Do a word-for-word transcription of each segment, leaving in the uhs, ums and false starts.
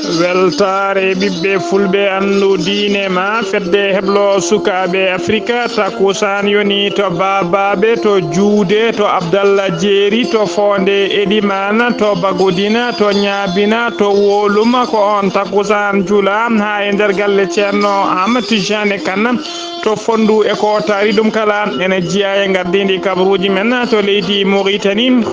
Weltaare ɓiɓɓe fulɓe anndu diine ma fedde heblo sukaaɓe Afrika. Takusaan yoni to Baabaaɓe, to Juude, to Abdalla Jeeri, to Foonde Elimaana, to Bagodina, to Ñaabina, to Woluma. Ko on takusaan jula haa e nder galle Ceerno Ahmad Tijani Kan to Fonndu e ko taari ɗum kala. Ene jeyaa e ngardiindi kabaruuji men to leydi Mauritanie,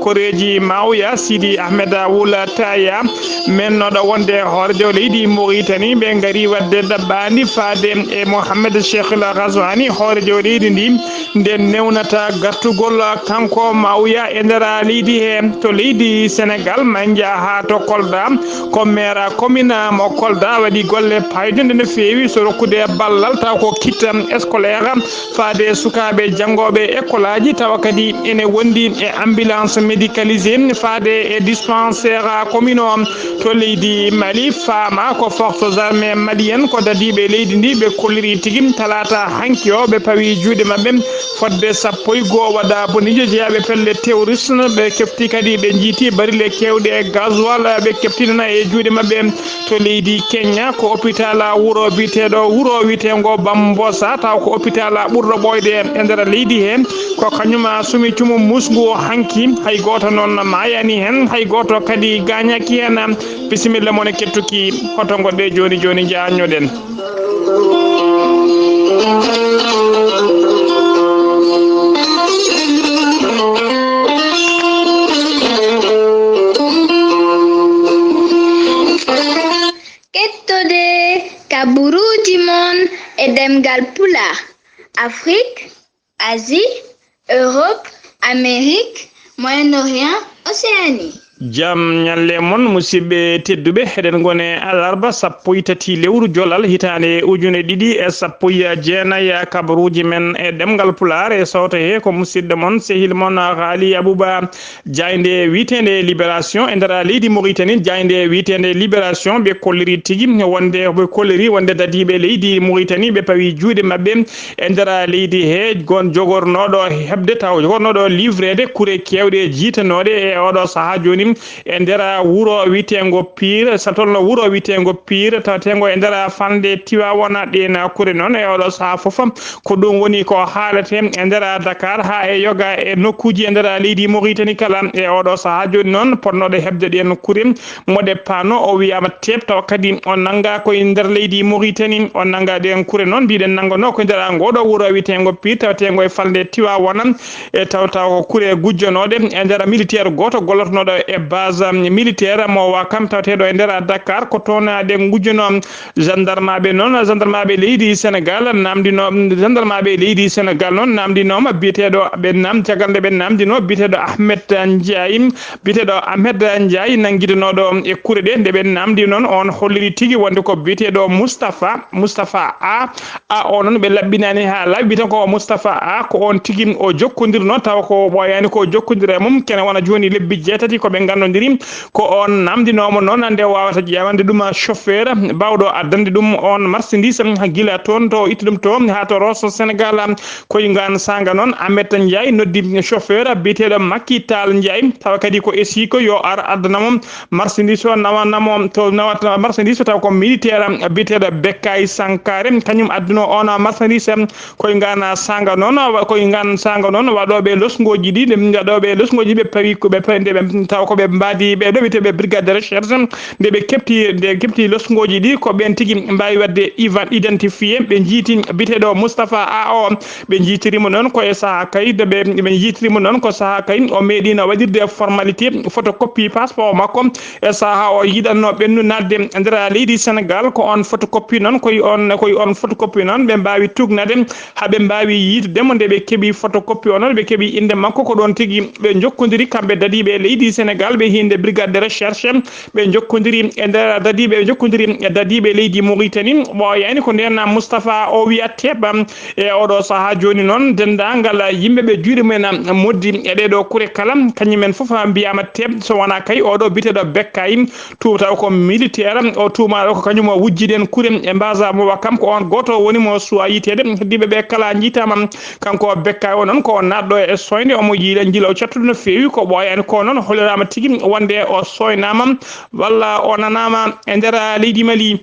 koreeji Mawya Sidi Ahmed Wula Taya, mennoɗo wonde hoorejo leydi Mauritanie. Ɓe ngari waɗde ɗaɓɓaandi faade e Mohamed Cheikh El Ghazouani, hoorejo leydi ndi, nde newnata gartugol kanko Mawya e nder leydi he. To leydi Senegal, ma en njah haa to Kolda, ko maire commune mo Kolda waɗi golle payɗunde no feewi so rokkude ballal, taw ko kit scolaire faade sukaaɓe janngooɓe école aji, tawa kadi ene wondi e ambulance médicalisée faade e dispensaire commune o. To leydi Mali, faama ko forces armées maliennes, ko dadiiɓe leydi ndi, ɓe kolliri tigi talaata hanki o, ɓe pawi juuɗe maɓɓe fodde sappo e goo waɗa bonijo jeyaaɓe pelle terrorisme. Ɓe kefti kadi, ɓe njiiti barile keewɗe e gasoil, ɓe keftinana e juuɗe maɓɓe. To leydi Kenya, ko hôpital wuro biyeteeɗo, wuro wiyeteengo Bambosa, taw ko hôpital ɓurɗo ɓooyde e nder leydi he, ko kañum sumi cumu musngu hanki. Hay gooto noon maayani heen, hay gooto kadi gaañaaki heen. Bisimilla mon e kettuki, hoto ngoɗɗe jooni jooni, njaanñoɗen. Kettode kaburuuji mon e ɗemngal Pulaar, Afrik, Asie, Europe, Amérique, Moyen-Orient, Océanie. Jam ñalle mon, musidɓe tedduɓe. Eɗen ngone alarba sappo e tati lewru jolal, hitaande ujune ɗiɗi e sappo e jeenayi. Kabaruuji men e ɗemngal Pulaar e sawto he ko musidɗo mon, sehil mon Haali Abuba. Jaaynde wiyeteende Libération e nder leydi Mauritanie, jaaynde wiyeteende Libération, ɓe kolliri tigi wonde, ɓe kolliri wonde dadiiɓe leydi Mauritanie, ɓe pawi juuɗe maɓɓe e nder leydi he, gon jogornooɗo heɓde, taw jogornooɗo livreede kure keewɗe jiitanooɗe e oɗo sahaa jooni e nder wuro wiyeteengo Pire, satolno wuro wiyeteengo Pire, taweteengo e nder falnde Tiwaawan. Ɗeen kure noon e oɗo sahaa fof, ko ɗum woni ko haalete e nder Dakar haa e yoga e nokkuuji e nder leydi Mauritanie kala. E oɗo sahaa jooni noon, potnooɗo heɓde ɗeen kure, mo ɗe paano, o wiyaama teep, tawa kadi o nanngaa ko e nder leydi Mauritanie. O nanngaa ɗeen kure noon, mbiɗen nannganoo ko e nder ngooɗo wuro wiyeteengo Pire, taweteengo e falnde Tiwaawan. E taw taw ko kure gujjanooɗe e nder militaire gooto gollotnooɗo e base militaire mo Wakam, taweteeɗo e nder Dakar. Ko toon ɗe ngujjanoo. Gendarmeɓe noon, gendarmeɓe leydi Senegal namdino, gendarmeɓe leydi Senegal noon namdinooma biyeteeɗo, ɓe nam-, caggal nde ɓe namdino biyeteeɗo Ahmed Ndiaye, biyeteeɗo Ahmed Ndiaye nanngidanooɗo e kure ɗe, nde ɓe namdi noon, on holliri tigi wonde ko biyeteeɗo Moustapha, Moustapha A. A o noon ɓe laɓɓinaani haa laaɓi, tan ko Moustapha A, ko on tigi o jokkondirno, tawa ko ɓooyaani ko jokkondira e mum, kene wona jooni lebbi jeetati ko ɓe nganndondiri. Ko on namdinoomo noon, nde wawata ƴeewande ɗum chauffeur baawɗo addande ɗum on marchandise gila toon to itti ɗum to haa to Rosso Senegal. Koye ngaan saanga noon, Ahmed Ndiaye noddi chauffeur biyeteeɗo Macky Tall Ndiaye, tawa kadi ko esiko yo ar addana mo marchandise o, nawana mo to nawata marchandise o, taw ko militaire biyeteeɗo Bekkay Sankare, kañum adduno on marchandise. Koye ngaan saanga noon, wa-, koye ngaan saanga noon, waɗooɓe losngooji ɗi, ɗe waɗooɓe losngooji ɓe pawi ko ɓe pawi nde ɓe taw ko ɓe mbaadi ɓe ɗo wiyetee ɓe brigade de recherche, nde ɓe keɓti, nde keɓti losngooji ɗi, ko ɓeen tigi mbaawi waɗde ivan-, identifié. Ɓe njiiti biyeteeɗo Moustapha A o, ɓe njiitiri mo noon ko e sahaa kay, de ɓe, ɓe njiitiri mo noon ko sahaa kay, o meeɗiino waɗirde formalité photocopie passeport makko e sahaa o yiɗatnoo ɓennu naatde nder leydi Senegal. Ko on photocopie noon, koye on, koye on photocopie noon ɓe mbaawi tuugnaade haa ɓe mbaawi yiitude mo. Nde ɓe keɓi photocopie o noon, ɓe keɓi innde makko, ko ɗoon tigi ɓe njokkodiri kamɓe dadiiɓe leydi Senegal, ɓe hiinde brigade de recherche, ɓe njokkodiri e nder dadiiɓe, ɓe njokkodiri e dadiiɓe leydi Mauritanie. Ɓooyaani ko ndeen Moustapha o wiyatee bam. E oɗo sahaa jooni noon, denndaangal yimɓe ɓe juuɗe mumen moddi e ɗeeɗo kure kala, kañum en fof mbiyaama teep, so wonaa kay oɗo biyeteeɗo Bekkay, tu-, taw ko militaire, o tuumaaɗo ko kañum o wujji ɗeen kure e mbaasa mo wa kam, ko on gooto woni mo suwaa yiiteede. Heddiiɓe ɓe kala njiitaama. Kanko Bekkay o noon, ko o naatɗo e soynde, omo yiila njila o cattuɗo no feewi, ko ɓooyaani ko noon, holliraama tigi wonde o sooynaama walla o nanaama e nder leydi Mali.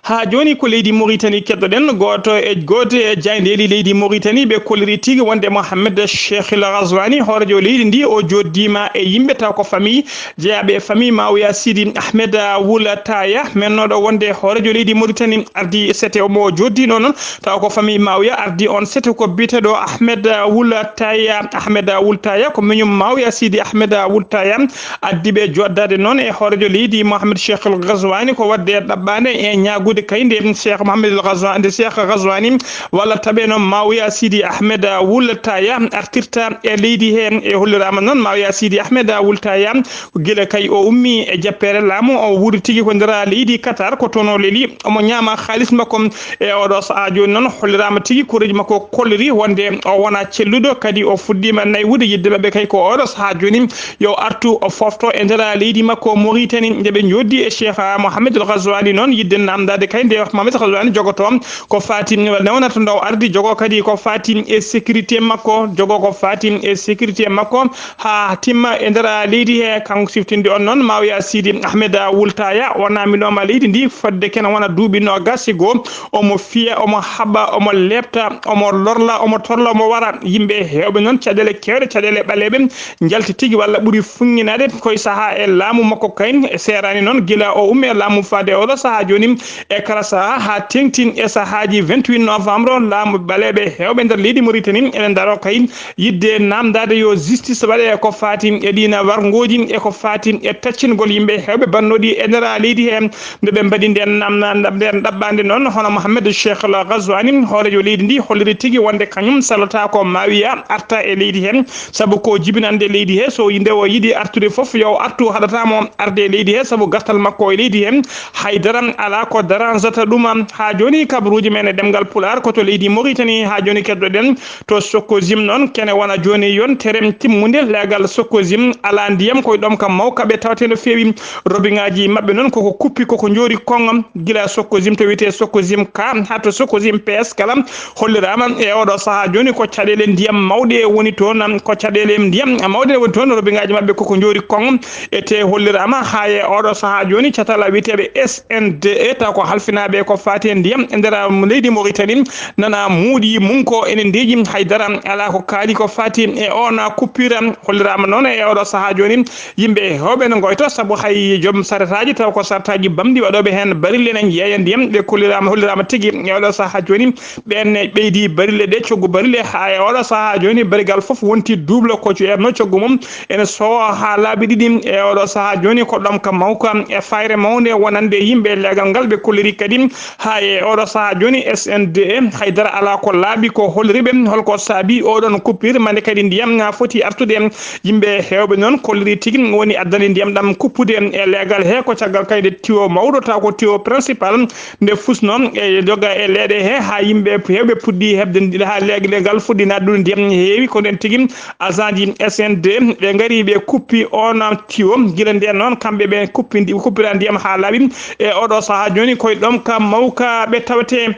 Haa jooni ko leydi Mauritanie keɗoɗen. Gooto e, gooto e jaayndeeli leydi Mauritanie ɓe kolliri tigi wonde Mohamed Cheikh El Ghazouani, hooreejo leydi ndi, o jooɗdiima e yimɓe taw ko famille jeyaaɓe e famille Mawiya Sidi Ahmed Wul Taya, mennooɗo wonde hooreejo leydi Mauritanie, ardi sete omo jooɗdiino noon. Taw ko famille Mawiya ardi on sete ko biyeteeɗo Ahmed Wul Taya. Ahmed Wul Taya ko miñum Mawiya Sidi Ahmed Wul Taya. Addi ɓe joɗdaade noon e hooreejo leydi Mohamed Cheikh El Ghazouani ko waɗde ɗaɓɓaande e ñaagude kay nde Cheikh Mohamed El Ghazouani, nde Cheikh Ghazouani walla taɓe noon Mawiya Sidi Ahmed Wul Taya artirta e leydi he. E holliraama noon Mawiya Sidi Ahmed Wul Taya ko gila kay o ummi e jappeere laamu, o wuuri tigi ko nder leydi Qatar, ko toon o leli, omo ñaama haalis makko. E oɗo sahaa jooni noon holliraama tigi koreeji makko kolliri wonde o wona celluɗo, kadi o fuɗɗiima naywude. Yidde maɓɓe kay ko oɗo sahaa jooni yo artu o fofto e nder leydi makko Mauritanie. Nde ɓe njoddi e Cheikh Mohamed El Ghazouani noon, yidde namdade kay nde Mohamed El Ghazouani jogoto ko faati newnata ndo ardi, jogo kadi ko faati e sécurité makko, jogo ko faati e sécurité makko haa timma e nder leydi he. Kanko siftinde on noon Mawiya Sidi Ahmed Wul Taya, o naaminooma leydi ndi fodde kene wona duuɓi noogas e goo. Omo fiya, omo haɓa, omo leepta, omo lorla, omo torla, omo wara. Yimɓe heewɓe noon, caɗeele keewɗe, caɗeele ɓaleeɓe njalti tigi walla ɓuri fuŋŋinaade koye sahaa e laamu makko kay. E seeraani noon gila o ummi e laamu faade e oɗo sahaa jooni, e kala sahaa haa teeŋti e sahaaji vingt-huit novembre, laamu ɓaleeɓe heewɓe nder leydi Mauritanie ene ndaro kay yidde namdaade yo justice waɗe ko faati e ɗiin warngooji e ko faati e taccingol yimɓe heewɓe bannooɗi e nder leydi he. Nde ɓe mbaɗi nden namna, nden ɗaɓɓaande noon, hono Mohamed Cheikh El Ghazouani, hooreejo leydi ndi, holliri tigi wonde kañum salata ko Mawiya arta e leydi he, sabu ko jibinande leydi he, so nde o yiɗi artude fof, yo o artu, haɗataa mo arde e leydi he, sabu gartal makko e leydi he, hay dara alaa ko daranzata ɗum. Haa jooni, kabaruuji men e ɗemngal Pulaar ko to leydi Mauritanie. Haa jooni, keɗoɗen to Sococim noon, kene wona jooni yontere timmunde. Leegal Sococim alaa ndiyam, koye ɗoom ka Mawka ɓe tawte no feewi. Robiŋaaji maɓɓe noon koko kuppi, koko njoori koŋŋam. Gila Sococim to wiyetee Sococim K haa to Sococim P S kala holliraama e oɗo sahaa jooni ko caɗeele ndiyam mawɗe woni toon, ko caɗeele ndiyam mawɗe woni toon. Robiŋaaji maɓɓe koko njoori koŋŋam. E te holliraama haa e oɗo sahaa jooni catal wiyeteeɓe S N D E, taw ko halfinaaɓe ko faati e ndiyam e nder leydi Mauritanie, nana muuɗi mum ko ene ndeeƴi, hay dara alaa ko kaali ko faati e oon coupure. Holliraama noon e oɗo sahaa jooni yimɓe heewɓe no ngoyto, sabu hay joom saretaaji taw ko saretaaji bamɗi waɗooɓe heen barille ene njeeya ndiyam, ɓe kolliraama, holliraama tigi e oɗo sahaa jooni ɓeen ɓeydi barille ɗe, coggu barille haa e oɗo sahaa jooni barigal fof wonti double ko ceerno coggu mum ene sowa haa laabi ɗiɗi. E oɗo sahaa jooni ko ɗoom ka Mawka e fayre mawnde wonande yimɓe leegal ngal ɓe kolliri kadi haa e oɗo sahaa jooni S N D E hay dara alaa ko laaɓi ko holliriɓe holko saabi oɗon coupure mande kadi ndiyam na foti artude. Yimɓe heewɓe noon kolliri tigi woni addani ndiyam ɗam kuppude e leegal he ko caggal kayde tiwo mawɗo taw ko tiwo principal nde fusno e joga e leeɗe he haa yimɓe heewɓe puɗɗi heɓde ndi-, haa leegal fuɗɗi naatde ndiyam heewi ko nden tigi agent ji S N D ɓe ngari ɓe kuppi on tiwo. Gila nden noon kamɓe ɓe kuppi ndi-, kuppira ndiyam haa laaɓi e oɗo sahaa jooni koye ɗoom ka Mawka ɓe tawete.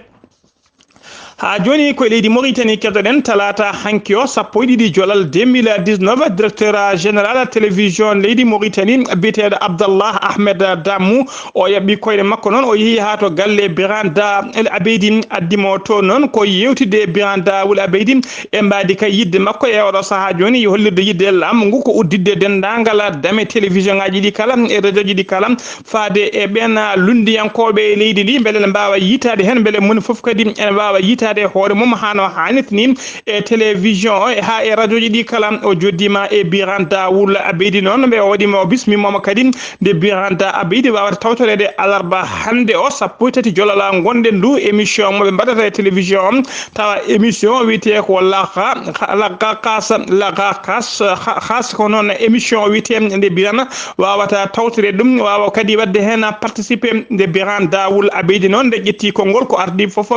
Haa jooni ko e leydi Mauritanie keɗoɗen talaata hanki o sappo e ɗiɗi jolal deux mille dix-neuf, directeur général télévision leydi Mauritanie biyeteeɗo Abdallah Ahmed Damou, o yaɓɓi koyɗe makko noon, o yehi haa to galle Biranda El Abeydi, addi mo to noon ko yewtidde e Biranda Wul Abeydi e mbaadi kay yidde makko e oɗo sahaa jooni, yo hollirde yidde laamu ngu ko udditde denndaangal dame télévision ŋaaji ɗi kala e radio ji ɗi kala, faade e ɓeen lunndiyankooɓe e leydi ndi, mbele ene mbaawa yiytaade heen, mbele moni fof kadi ene waawa yiytaade hoore mum haa no haanirta ni e télévision o, e haa e radio ji ɗi kala. O joddiima e Biranda Wul Abeydi noon, ɓe o waɗi mo, o bismimooma kadi nde Biranda Abeydi waawata tawtoreede alarba hannde o, sappo e tati jolala ngonɗen ndu, émission mo ɓe mbaɗata e télévision o, tawa émission o wiyetee ko Laga, Laga Kas, Laga Kas, Kas ko noon émission o wiyetee nde Birana waawata tawtoreede ɗum, waawa kadi waɗde heen participer nde Biranda Wul Abeydi noon, nde ƴetti konngol ko ardi fof,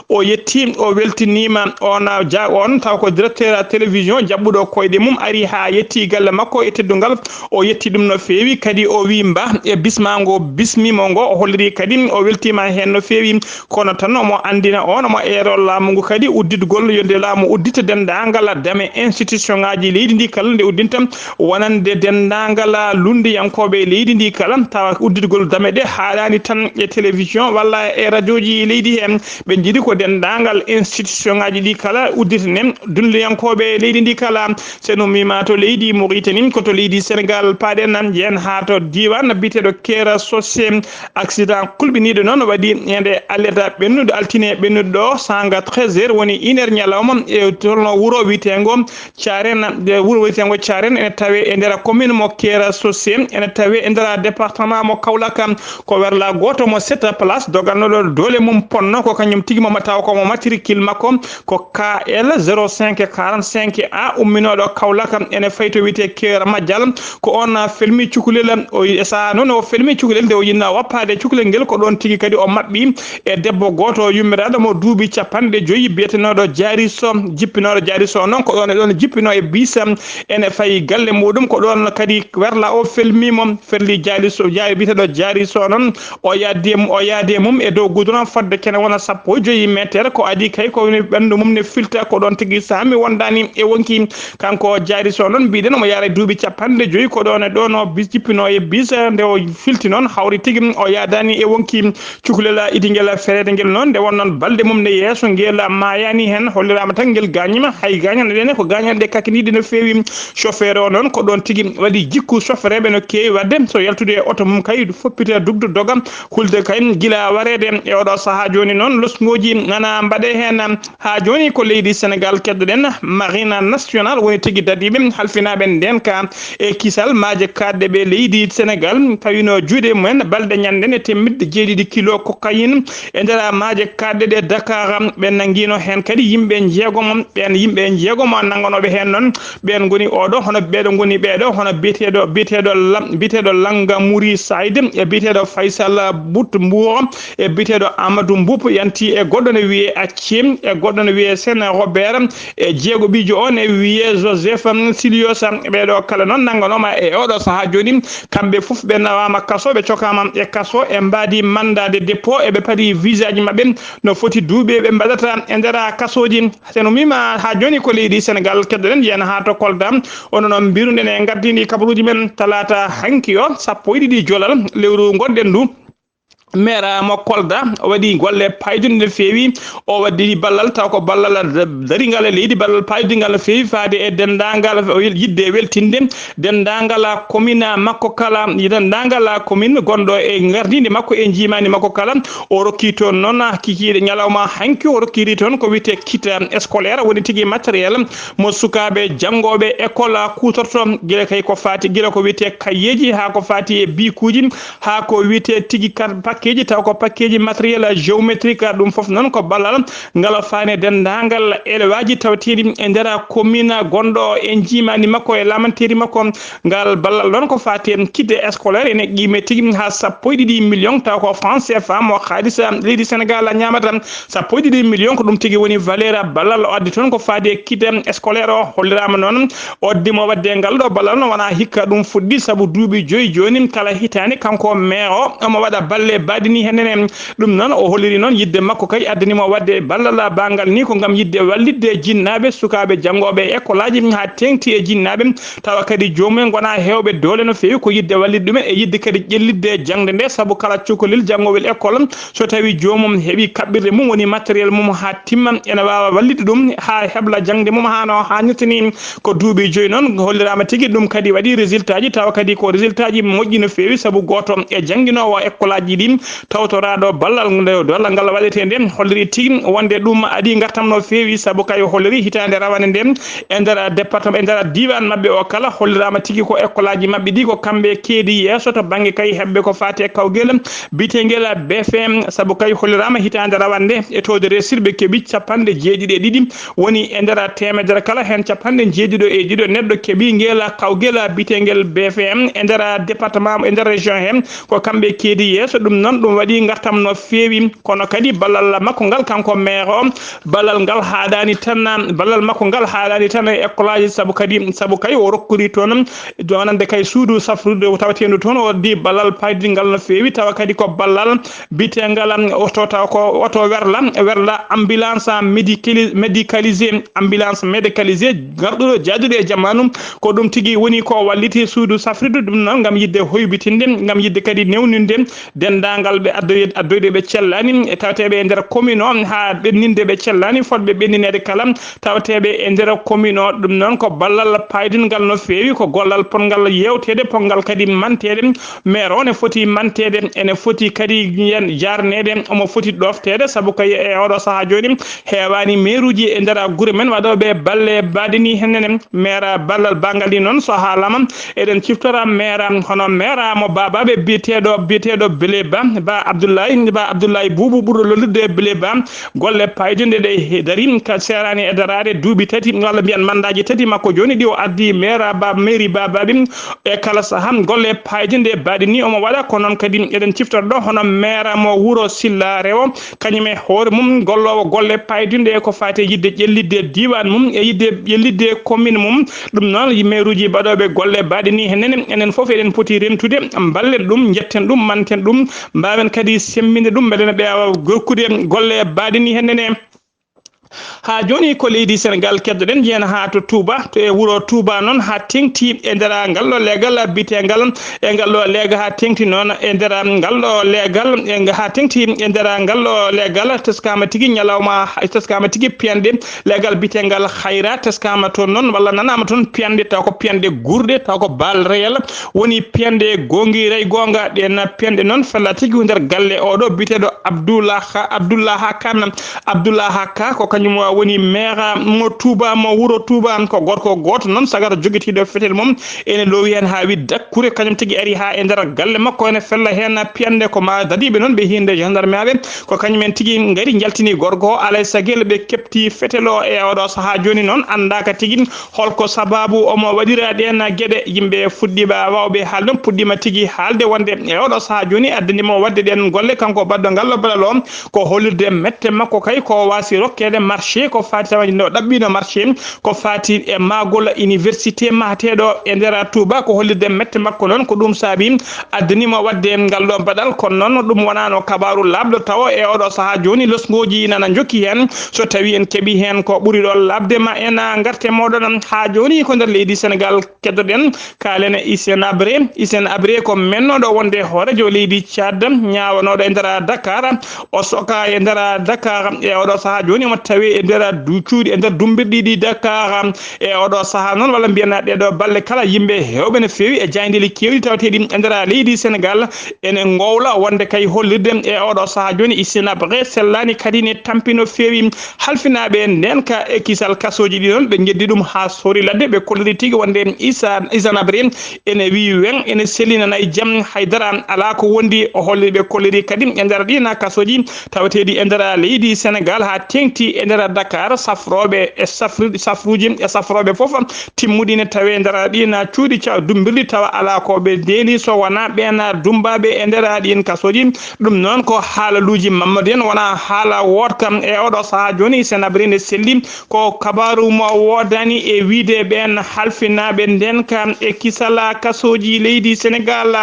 o yetti O weltiniima on, ja-, on taw ko directeur télévision jaɓɓuɗo koyɗe mum, ari haa yetti galle makko e teddungal. O yetti ɗum no feewi, kadi o wi mba e bismaango bismimo ngo. O holliri kadi o weltiima heen no feewi, kono tan omo anndina on, omo eero laamu ngu kadi udditgol, yonde laamu uddita denndaangal dame institution ngaji leydi ndi kala nde uddinta, wonande denndaangal lunndiyankooɓe leydi ndi kala, tawa udditgol dame ɗe haaɗaani tan e télévision walla e radioji leydi he. Ɓe njiɗi ko denndaangal institution ngaji ɗi kala udditane lunndiyankooɓe leydi ndi kala. So en ummiima to leydi Mauritanie, ko to leydi Sénégal paaɗen, yen haa to diiwaan biyeteeɗo Kera Socé. Accident kulɓiniiɗo noon waɗi ñande alarba ɓennuɗo, altine ɓennuɗo ɗo, saanga treize heures, woni une heure ñalawma, e tolno wuro wiyeteengo Caarena, nde wuro wiyeteengo Caarena ene tawe e nder commune mo Kera Socé, ene tawe e nder département mo Kaolack. Ko werla gooto mo sept place dogannoɗo doole mum ponno, ko kañum tigi mo taw ko mo matricule makko ko K L zéro cinq quarante-cinq A, umminooɗo Kaolack, ene fayi to wiyetee Kera Madial. Ko on felmi cukalel, o, e sahaa noon o felmi cukalel nde o yiɗno woppaade cukalel ngel, ko ɗoon tigi kadi o maɓɓi e debbo gooto yummiraaɗo mo duuɓi capanɗe joyi biyetenooɗo Jaari Sow, jippinooɗo Jaari Sow noon ko ɗoon e ɗoon jippinoo e biis, ene fayi galle muɗum, ko ɗoon kadi werla o felmi mo, felli Jaari Sow, Jaari, biyeteeɗo Jaari Sow noon, o yaadi e mu-, o yaadi e mum e dow goudron fodde kene wona sappo e joyi meter, ko adii kay ko woni ɓanndu mum ne filta, ko ɗoon tigi saami wondaani e wonki. Kanko Jaari Sow noon mbiɗen omo yaara e duuɓi capanɗe joyi, ko ɗoon e ɗoon o bis jippinoo e biis, nde o filti noon hawri tigi o yaadaani e wonki. Cukalel idingel fereede ngel noon, nde won noon balɗe mum ne yeeso ngel maayaani heen, holliraama tan ngel gaañiima, hay gaañanɗe ɗe ne ko gaañanɗe kakkiniiɗe no feewi. Chauffeur o noon ko ɗoon tigi waɗi jikku chauffeureɓe no keewi waɗde, so yaltude e oto mum kay foppita dugde doga, hulde kay gila wareede. E oɗo sahaa jooni noon losngooji nana mbaɗe heen. Haa jooni ko leydi Sénégal keddoɗen, Marine Nationale woni tigi dadiiɓe halfinaaɓe ndeen ka e kisal maaje kaaɗɗe ɓe leydi Sénégal, tawino juuɗe mumen balɗe ñande ne temedde jeeɗiɗi kilo cocaïne e nder maaje kaaɗɗe ɗe Dakar. Ɓe nanngino heen kadi yimɓe njeegomo, ɓeen yimɓe njeegomo nannganooɓe heen noon, ɓeen ngoni oɗo, hono ɓeeɗo ngoni ɓeeɗo, hono biyeteeɗo, biyeteeɗo Lam-, biyeteeɗo Langa Muri Said, e biyeteeɗo Faysal But Mbuuro, e biyeteeɗo Amadou Mboup, yanti e goɗɗo ne wiyee Acciem, e goɗɗo ne wiyee Sen Robert, e jeegoɓiijo o ne wiyee Joseph Siliosa. Ɓeeɗo kala noon nannganooma e oɗo sahaa jooni, kamɓe fof ɓe nawaama kaso, ɓe cokaama e kaso, e mbaadi mandat de dépôt, e ɓe paadi visaaji maɓɓe no foti duuɓi ɓe mbaɗata e nder kasooji. So en ummiima haa jooni ko leydi Sénégal, keddoɗen yen haa to Kolda. Ono noon mbiruɗen e ngardiindi kabaruuji men talaata hanki o, sappo e ɗiɗi jolal lewru ngonɗen ndu. Maire mo Kolda waɗi golle payduɗe no feewi. O waɗi ballal taw ko ballal da-, daringal e leydi, ballal paydingal no feewi faade e denndaangal wel-, yiɗde weltinde denndaangal commune makko kala, denndaangal commune gonɗo e ngardiindi makko e njiimaandi makko kala. O rokki toon noon kikiiɗe ñalawma hanki, o rokkiri toon ko wiyetee kit scolaire, woni tigi matériel mo sukaaɓe janngooɓe école kuutorto, gila kay ko faati, gila ko wiyetee kayyeeji haa ko faati e biikuuji, haa ko wiyetee tigi kar-, pakkeeji, taw ko pakkeeji matériel géométrique. Ɗum fof noon ko ballal ngal faani e denndaangal elewaaji tawteeɗi e nder commune gonɗo e njiimaandi makko e laamanteeri makko. Ngal ballal noon ko faati e kit scolaire ene qiime tigi haa sappo e ɗiɗi million, taw ko franc C F A mo haalisa leydi Sénégal ñaamata. Sappo e ɗiɗi million ko ɗum tigi woni valeur ballal o addi toon ko faati e kit scolaire o. Holliraama noon o addimo waɗde ngal ɗo ballal no wona hikka ɗum fuɗɗi, sabu duuɓi joyi jooni kala hitaande kanko maire o omo waɗa balle baɗini heen ne. Ɗum noon o holliri noon yiɗde makko kay addani mo waɗde ballal banngal ni ko ngam yiɗde wallitde jinnaaɓe, sukaaɓe janngooɓe e école aji haa teeŋti e jinnaaɓe, tawa kadi joomum en ngona heewɓe doole no feewi, ko yiɗde wallitde ɗumen e yiɗde kadi ƴellitde jaŋde nde, sabu kala cukalel janngoowel école so tawi joomum heɓi kaɓɓirɗe mum woni matériel mum haa timma, ene waawa wallitde ɗum haa hebla jaŋde mum haa no haanirta ni. Ko duuɓi joyi noon holliraama tigi ɗum kadi waɗi résultat ji, tawa kadi ko résultat ji moƴƴi no feewi, sabu gooto e jannginoowo école aji ɗi tawtoraaɗo ballal nde, ballal ngal waɗetee nde, holliri tigi wonde ɗum adii ngartam no feewi, sabu kay holliri hitaande rawane nde e nder département, e nder diiwaan maɓɓe o kala, holliraama tigi ko école aji maɓɓe ɗi ko kamɓe keedi yeeso to bannge kay heɓɓe ko faati e kawgel biyeteengel B F M, sabu kay holliraama hitaande rawande e taux de réussite ɓe keɓi capanɗe jeeɗiɗi e ɗiɗi, woni e nder teemedere kala heen capanɗe jeeɗiɗo e ɗiɗo neɗɗo keɓi ngel kawgel biyeteengel B F M e nder département, e nder région he, ko kamɓe keedi yeeso. Ɗum noon Ɗum waɗi ngartam no feewi, kono kadi ballal makko ngal, kanko maire o, ballal ngal haaɗaani tan, ballal makko ngal haaɗaani tan e école aji, sabu kadi, sabu kay o rokkori toon, wonande kay suudu safrude tawateendu toon, o waɗi ballal paydingal no feewi, tawa kadi ko ballal bitengal, um, oto, taw ko oto werla, werla ambulance médicali-, médicalisé, ambulance médicalisé, garɗuɗo jaaduɗo e jamaanu, ko ɗum tigi woni ko walliti suudu safrude ɗum noon, ngam yiɗde hoybitinde, ngam yiɗde kadi newninde denndaangal ɓe addoy-, addoyɓe ɓe cellaani, e taweteeɓe e nder commune o, haa ɓenninde ɓe cellaani, fotɓe ɓennineede kala, taweteeɓe e nder commune o. Ɗum noon ko ballal paydingal no feewi, ko gollal potngal yeewteede, potngal kadi manteede. Maire o ne foti manteede, ene foti kadi yen jaarneede, omo foti ɗoofteede, sabu kay e oɗo sahaa jooni heewaani maire uji e nder gure men waɗooɓe balle baɗe ni hennene. Maire ballal bangal ni noon so haalama, eɗen ciftora maire, hono maire mo Babaɓe biyeteeɗo, biyeteeɗo Bele Ba, Ba Abdoulaye, Ba Abdoulaye Boubou ɓurɗo lollude Bele Ba. Golle paydinɗe ɗe he-, dari ka seeraani e daraade duuɓi tati, walla mbiyan mandaaji tati makko jooni ɗi o addi maire Ba, mairie Babaɓe e kala sahaa. Golle paydinɗe baɗe ni omo waɗa, ko noon kadi eɗen ciftora ɗo hono maire mo wuro Silla Rewo, kañum e hoore mum golloowo golle paydinɗe ko faati e yiɗde ƴellitde diiwaan mum e yiɗde ƴellitde commune mum. Ɗum noon, mairuuji baɗooɓe golle baɗe ni hennene, enen fof eɗen poti rentude, mballen ɗum, njetten ɗum, manten ɗum, mbaawen kadi semmbinde ɗum, mbele no ɓe awa rokkude golle baɗe ni hennene. Haa jooni ko leydi Senegaal keddoɗen, njeyen haa to Touba, to e wuro Touba noon, haa teŋti e nder ngal ɗo leegal biyeteengal, e ngal ɗo leegal haa teŋti noon e nder ngal ɗo leegal, e nga-, haa teŋti e nder ngal ɗo leegal, teskaama tigi ñalawma, teskaama tigi piyanɗe leegal biyeteengal Hayra, teskaama toon noon, walla nanaama toon piyanɗe, taw ko piyanɗe guurɗe, taw ko bal réel, woni piyanɗe goongiray goonga. Ɗeen piyanɗe noon fella tigi ko nder galle oɗo biyeteeɗo Abdoulaha, Abdoulaha Kane. Abdoulaha Ka ko kañum woni maire mo Touba, mo wuro Touba. Ko gorko gooto noon, sagata jogitiiɗo fetel mum, ene loowi heen haa wi dakkure. Kañum tigi ari haa e nder galle makko, ene fella heen piyanɗe. Ko ma dadiiɓe noon ɓe hiinde gendarme aɓe, ko kañum en tigi ngari njaltini gorko o, alay sagel ɓe keɓti fetel o. E oɗo sahaa jooni noon, anndaaka tigi holko sababu omo waɗira ɗeen geɗe. Yimɓe fuɗɗiima, waawɓe haalde noon puɗɗiima tigi haalde wonde e oɗo sahaa jooni addani mo waɗde ɗeen golle, kanko baɗɗo ngal ɗo baɗal o, ko hollirde mette makko kay ko waasi rokkeede marché, ko faati tawa no ɗaɓɓiino marché, ko faati e mahgol université mahateeɗo e nder Touba, ko hollirde mette makko noon, ko ɗum saabi addani mo waɗde ngal ɗo baɗal. Kono noon ɗum wonaano kabaaru laaɓɗo tawo e oɗo sahaa jooni, losngooji nana njokki heen. So tawi en keɓi heen ko ɓuri ɗo laaɓde, ma en ngarte mooɗon. Haa jooni ko nder leydi Senegaal keddoɗen, kaalen e Hissène Habré. Hissène Habré ko mennooɗo wonde hooreejo leydi Tchad, ñaawanooɗo e nder Dakar. O soka e nder Dakar e oɗo sahaa jooni, omo tawe e nder du-, cuuɗi, e nder dummbirɗi ɗi Dakar. E oɗo sahaa noon, walla mbiyen ɗee ɗo balle kala, yimɓe heewɓe no feewi e jaayndeeji keewɗi tawateeɗi e nder leydi Senegaal ene ngowla wonde kay hollirde e oɗo sahaa jooni Hissène Habré sellaani kadi ne tampi no feewi. Halfinaaɓe ndeen ka e kisal kasooji ɗi noon, ɓe njeddi ɗum haa soori ladde, ɓe kolliri tigi wonde Issa, Hissène Habré ene wii weŋ, ene sellinana e jam, haydara alaa ko wondi. O holliri, ɓe kolliri kadi e nder ɗiin kasooji tawateeɗi e nder leydi Senegaal haa teeŋti e nder Dakar, safrooɓe e safri-, safruuji e safrooɓe fof timmuɗi ne tawee e nder ɗiin cuuɗi ca-, dummbirɗi, tawa alaa ko ɓe ndeeni so wonaa ɓeen dummbaaɓe e nder ɗiin kasooji. Ɗum noon ko haalaluuji Mamadou en, wonaa haala wootka. E oɗo sahaa jooni, Hissène Habré ne selli ko kabaaru mo woodaani e wiyde ɓeen halfinaaɓe ndeen ka e kisal kasooji leydi Senegaal.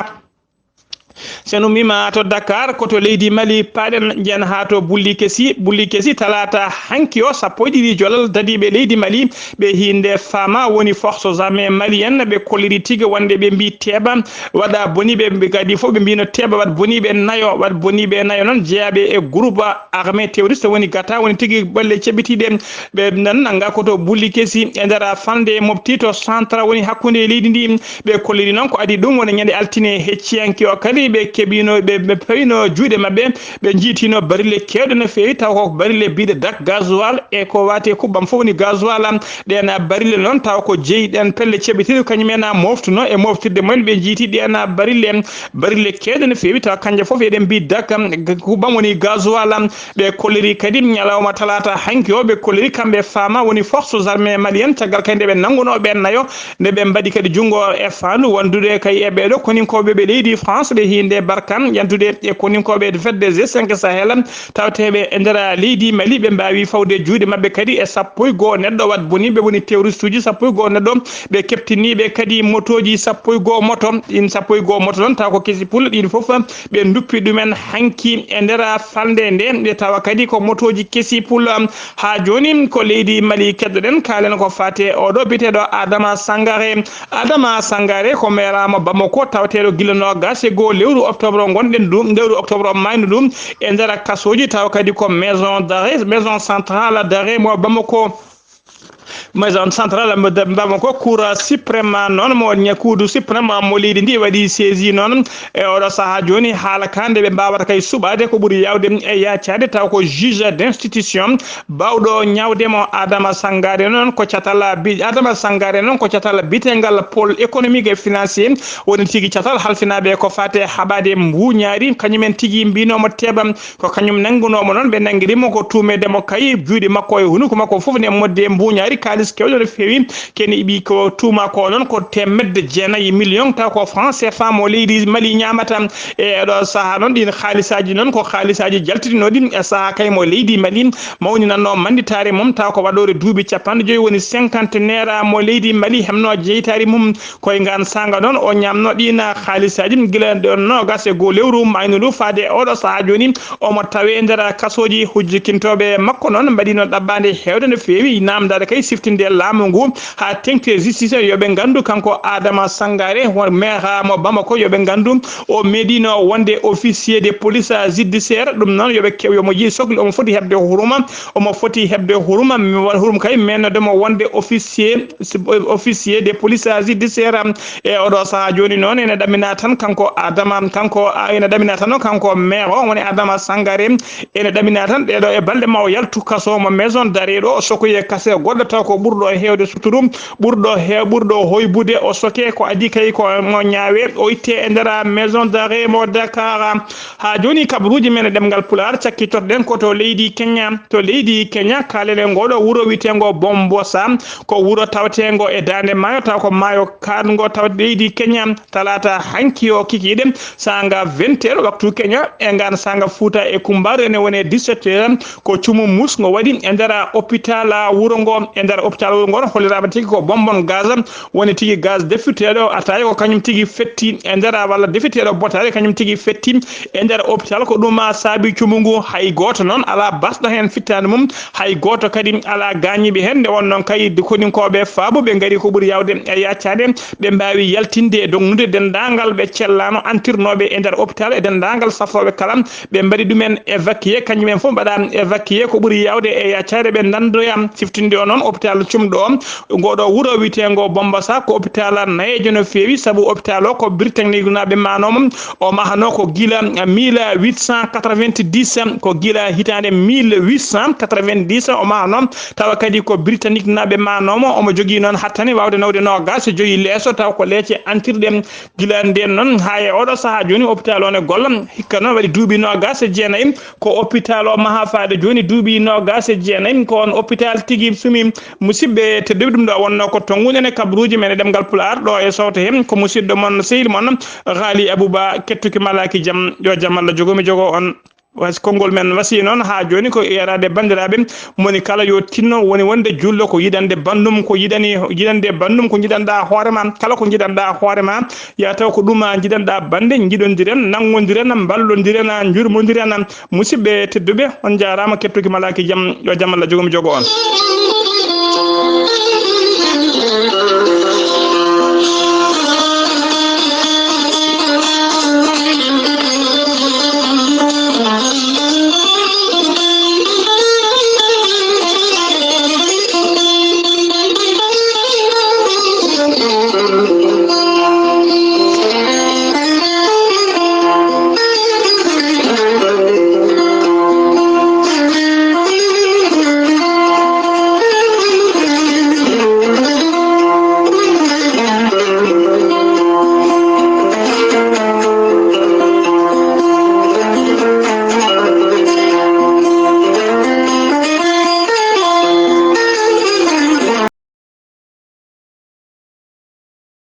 So en ummiima to Dakar, ko to leydi Mali paaɗen, njeyen haa to Bulli Kesi. Bulli Kesi, talaata hanki o, sappo e ɗiɗi jolal, dadiiɓe leydi Mali ɓe hiinde Fama, woni Forces Armées Maliennes, ɓe kolliri tigi wonde ɓe mbii teeɓa waɗa boni ɓe, ɓe kadi fof ɓe mbiino teeɓa waɗ boniiɓe nayo, waɗ boniiɓe nayo noon jeyaaɓe e groupe armé terroriste woni gata, woni tigi bolle ceɓitiiɗe. Ɓe nan nannga ko to Bulli Kesi e nder falnde Mopti to centre woni hakkunde leydi ndi. Ɓe kolliri noon ko adii ɗum woni ñande altine hecciyanke o kadi ɓe keɓiino, ɓe, ɓe pawino juuɗe maɓɓe, ɓe njiitino barille keewɗe no feewi, taw ko barille biiɗe dak gasoil e ko waate kubbam fof woni gasoil. Ɗeen barille noon taw ko jeyi ɗeen pelle ceɓitiiɗe kañum en moftuno e moftirde mumen, ɓe njiiti ɗeen barille, barille keewɗe no feewi, taw kanje fof eɗen mbii dak kubbam woni gasoil. Ɓe kolliri kadi ñalawma talaata hanki o, ɓe kolliri kamɓe Fama woni Forces Armées Maliennes, caggal kadi nde ɓe nanngunoo ɓeen nayo, nde ɓe mbaɗi kadi junngo e faandu wondude kay e ɓeeɗo koninkooɓe ɓe leydi France, ɓe Inde Barkan, yantude e koninkooɓe fedde G cinq Sahel, tawteeɓe e nder leydi Mali, ɓe mbaawi fawde juuɗe maɓɓe kadi e sappo e goo neɗɗo, wat boni ɓe woni terroriste uji sappo e goo neɗɗo, ɓe keɓtiniiɓe kadi motooji sappo e goo moto. Ɗin sappo e goo moto noon, taw ko kesi pul, ɗin fof ɓe nduppi ɗumen hanki e nder falnde nde, ɓe tawa kadi ko motooji kesi pul. Haa jooni ko leydi Mali keddoɗen, kaalen ko faati e oɗo biyeteeɗo Adama Sangare. Adama Sangare ko meeraama Bamako, tawateeɗo gila noogas e goo lewru octobre o ngonɗen ɗum, lewru octobre o maayno ɗum e nder kasooji, tawa kadi ko maison d'arrêt, maison centrale d'arrêt mo Bamako. Maison centrale mo de-, Bamako, Cour suprême noon mo ña-, Cour suprême mo leydi ndi waɗi saisi noon e oɗo sahaa jooni, haala ka nde ɓe mbaawata kay suɓaade ko ɓuri yaawde e yaacaade, taw ko juge d'instruction baawɗo ñaawde mo. Adama Sangare noon ko catal bi-, Adama Sangare noon ko catal bitengal pôle économique et financier, woni tigi catal halfinaaɓe ko faate haɓaade mbuuñaari, kañumen tigi mbiinoomo teeɓa, ko kañum nanngunoomo noon, ɓe nanngiri mo ko tuumeede mo kay juuɗe makko e hunuko makko fof ne modde mbuuñaari, kaalis keewɗo no feewi, kene iɓi ko tuuma ko noon ko teemedde jeenayi million, taw ko franc C F A mo leydi Mali ñaamata. E ɗo sahaa noon, ɗin haalisaaji noon ko haalisaaji jaltitinooɗi e sahaa kay mo leydi Mali mawninannoo mannditaare mum, taw ko waɗoore duuɓi capanɗe joyi woni cinquantenaire mo leydi Mali hemno jeytaari mum. Koye ngaan saanga noon, o ñaamno ɗin haalisaaji gila ɗon noogas e goo lewru maaynuɗu faade e oɗo sahaa jooni, omo tawe e nder kasooji. Hujjikintooɓe makko noon mbaɗino ɗaɓɓaande heewde no feewi, naamndaade kay siftinde laamu ngu haa teŋti e justice, yo ɓe nganndu kanko Adama Sangare, won meeraa mo Bamako, yo ɓe nganndu o meeɗino wonde officier de police judiciaire. Ɗum noon, yo ɓe kew, yo mo jeyi sokli, omo foti heɓde huruma, omo foti heɓde huruma, mi wa-, hurum kay meennoode mo wonde officier, officier de police judiciaire. E oɗo sahaa jooni noon, ene ɗamina tan kanko Adama, kanko, a, ene ɗamina tan kanko maire o, woni Adama Sangare, ene ɗamina tan ɗeɗo e balɗe ma o yaltu kaso mo maison d'arrêt ɗo, o sokoye kase goɗɗo taw ko ɓurɗo heewde suturu, ɓurɗo he-, ɓurɗo hoybude, o soke ko adii kay ko mo ñaawe, o itte e nder maison d'arrêt mo Dakar. Haa jooni kabaruuji men e ɗemngal Pulaar cakkitotoɗen ko to leydi Kenya. To leydi Kenya, kaalen e ngooɗo wuro wiyeteengo Bombosa, ko wuro taweteengo e daande maayo, taw ko maayo kaaɗngo taw leydi Kenya. Talaata hanki o kikiiɗe, saanga vingt heures waktu Kenya, e ngaan saanga Fuuta e Kumbaaru, ene woni dix-sept heures, ko cumu musngo waɗi e nder hôpital wuro ngo. E nder hôpital wuro ngo, holliraama tigi ko bonbon gaz, woni tigi gaz defirteeɗo ataaya ko kañum tigi fetti e nder, walla defirteeɗo botaari kañum tigi fetti e nder hôpital. Ko ɗum a saabi cumu ngu, hay gooto noon alaa basɗo heen fittaandu mum, hay gooto kadi alaa gaañiiɓe heen. Nde won noon kay koninkooɓe faabuɓe ngari ko ɓuri yaawde e yaacaade, ɓe mbaawi yaltinde e dognude denndaangal ɓe cellaano antirnooɓe e nder hôpital e denndaangal safrooɓe kala, ɓe mbaɗi ɗumen évacué, kañum en fof mbaɗa évacué ko ɓuri yaawde e yaacaade, ɓe ndanndoya. Siftinde o noon hôpital cumɗo o, ngoɗo wuro wiyeteengo Bombasa ko hôpital nayeejo no feewi, sabu hôpital o ko Britannique naaɓe maanomo, o mahano ko gila mille huit cent quatre-vingt-dix, ko gila hitaande mille huit cent quatre-vingt-dix o mahano, tawa kadi ko Britannique naaɓe maanomo, omo jogii noon hattani waawde nawde noogaas e joyi leeso, taw ko leece antirɗe. Gila ndeen noon, haa e oɗo sahaa jooni, hôpital o ne golla. Hikka noon waɗi duuɓi noogaas e jeenayi, ko hôpital o maha faade jooni duuɓi noogaas e jeenayi. Ko on hôpital tigi sumi. Musidɓe tedduɓe, ɗum ɗo wonno ko tonguɗen e kabaruuji men e ɗemngal Pulaar ɗo e sowto heen. Ko musidɗo mon, sehil mon, Ghali Abouba, kettuki malaaki jam. Yo jam Allah jogo mi jogo on. Was-, konngol men wasi noon haa jooni ko yaraade banndiraaɓe, moni kala yo tinno woni wonde julɗo ko yiɗande banndum, ko yiɗani, yiɗande banndum ko njiɗanɗaa hoore ma, kala ko njiɗanɗaa hoore ma, ya taw ko ɗum a njiɗanɗaa bannde, njiɗondiren, nanngondiren, mballondiren, njurmondiren. Musidɓe tedduɓe, on njaaraama kettuki malaaki jam, yo jam Allah jogo mi jogo on.